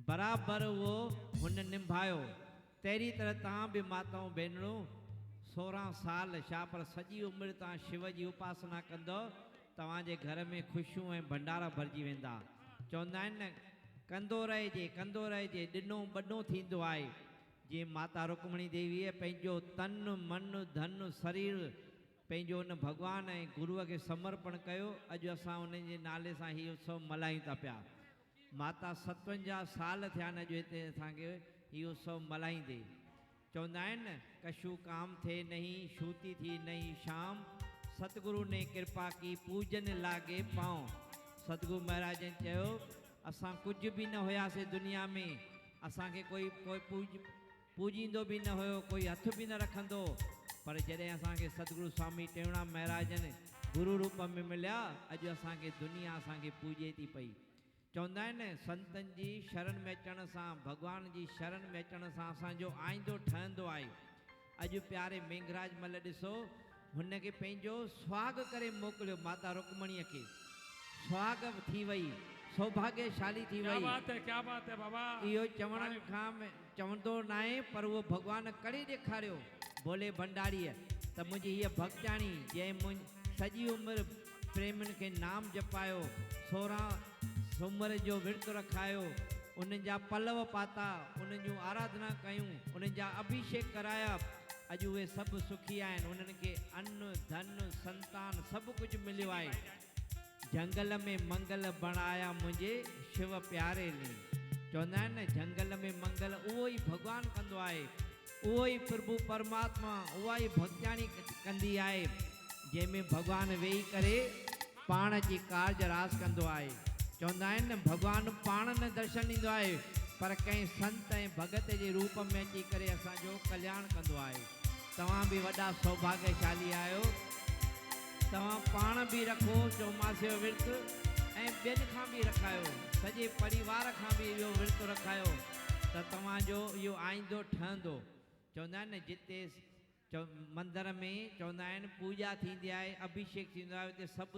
برابر اهو هن نڀايو. تهڙي طرح توهان به ماتائون ڀينرون 16 سال ڇا پر سڄي عمر توهان شو جي اپاسنا ڪندؤ، توهان جي گهر ۾ خوشيون ۽ ڀنڊارا ڀرجي ويندا. چوندا آهن نه ڪندو رهجي، ڪندو رهجي، ڏنو ٻڏو ٿيندو آهي. جيئن ماتا رڪمڻي ديويء پنهنجو تن، من، ڌن، سرير پنهنجو ان ڀڳوان ۽ گروء کي سمرپڻ ڪيو، اڄ اسان انهن جي نالي سان هي اتسو ملهايون ٿا پيا. ماتا 57 سال ٿيا آهن اڄ هتي اسان کي هي اتسو ملهائيندي. چوندا آهن نه، ڪشو ڪام ٿئي نهين، شوتي ٿي نهين شام، ستگرو ني ڪرپا ڪي، پوجن لاڳي پانء. ستگرو مهاراج جن چيو، اسان ڪجهه به نه هياسي دنيا ۾، اسان کي ڪوئي ڪوئي پوڄ پوڄيندو به نه هيو، ڪوئي هٿ به نه رکندو هو، پر جڏهن اسان کي ستگرو سوامي ٽيئونرام مهراج جن گرو روپ ۾ مليا، اڄ اسان کي دنيا اسان کي پوڄي ٿي پئي. چوندا آهن نه، سنتن جي شرن ۾ اچڻ سان، ڀڳوان جي شرن ۾ اچڻ سان اسان جو آئيندو ٺهندو آهي. اڄ پياري مينگهراج مل ڏسو، هن کي پنهنجو سهاڳ ڪري موڪليو ماتا رڪمڻيء کي. سهاڳ ٿي وئي، سوڀاڳيه شالي ٿي ڪيا وئي. بات هي ڪيا بات هي بابا. اهو چوڻ تاريف. کان چوندو ناهي پر اهو ڀڳوان ڪري ڏيکاريو ڀولي ڀنڊاريء ته منهنجي هيء ڀڳتياڻي جنهن منهن سڄي عمر پريمين کي نام جپايو، 16 سومر جو ورت رکايو، انهن جا پلئه پاتا، انهن جون آراڌنا ڪيون، انهن جا اڀيشيڪ ڪرايا، اڄ اهي سڀ سکي آهن، انهن کي ان، ڌن، سنتان سڀ ڪجهه مليو آهي. جهنگل ۾ منگل بڻايا منهنجي شو پياري ني. چوندا آهن نه جهنگل ۾ منگل اهو ئي ڀڳوان ڪندو آهي، اهو ئي پرڀو پرماتما، اها ئي ڀڳتياڻي ڪندي آهي، جنهن ۾ ڀڳوان ويهي ڪري پاڻ اچي ڪارج راس ڪندو آهي. چوندا آهن نه ڀڳوان پاڻ نه درشن ڏيندو آهي پر ڪنهن سنت ۽ ڀڳت جي روپ ۾ اچي ڪري اسان جو ڪلياڻ ڪندو آهي. توهان به وڏا سوڀاڳيشالي آهيو. توهان پاڻ به رکو چوماسي جو ورت ۽ ٻين کان به رکايو، سڄي پريوار کان به اهو ورت رکايو ته توهان جو اهو آئيندو ٺهندو. چوندا آهن نه جتي مندر ۾ چوندا آهن پوڄا ٿيندي آهي، اڀيشيڪ ٿيندو آهي اتي سڀ.